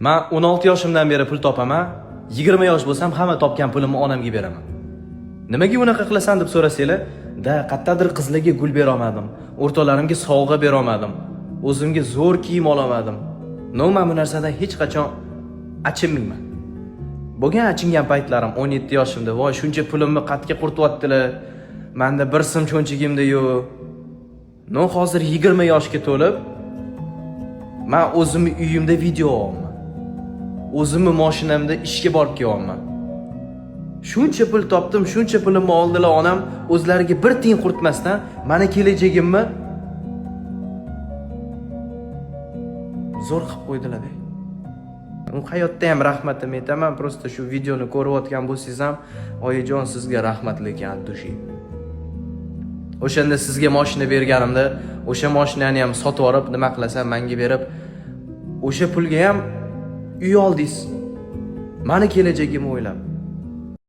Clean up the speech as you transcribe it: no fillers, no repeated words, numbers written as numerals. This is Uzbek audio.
Man 16 yoshimdan beri pul topaman. 20 yosh bo'lsam, hamma topgan pulimni onamga beraman. Nimaga unaqa qilasan deb so'rasanglar, da qayerdadir qizlarga gul bera olmadim, o'rtoqlarimga sovg'a bera olmadim, o'zimga zo'r kiyim ololmadim. Но, man bu narsadan hech qachon achinmayman. Bo'lgan achingan paytlarim 17 yoshimda, voy, shuncha pulimni qatga qurtyaptilar. Manda bir so'm cho'nchigimda yo'q. Но, hozir 20 yoshga to'lib, man o'zimni uyimda video olyapman. O'zimni mashinamda ishga borib kelyapman. Shuncha pul topdim, shuncha pulimni oldilar onam, o'zlariga bir tiyin qurtmasdan mani kelajagimni zo'r qilib qo'ydilar. U hayotda ham rahmatimni aytaman, просто shu videoni ko'rayotgan bo'lsangiz ham, oyijon, sizga rahmat lekin от души. O'shanda sizga mashina berganimda, o'sha mashinani ham sotib olib, nima qilasan, menga berib, o'sha pulga ham uy oldingiz. Mani kelajagimni o'ylab.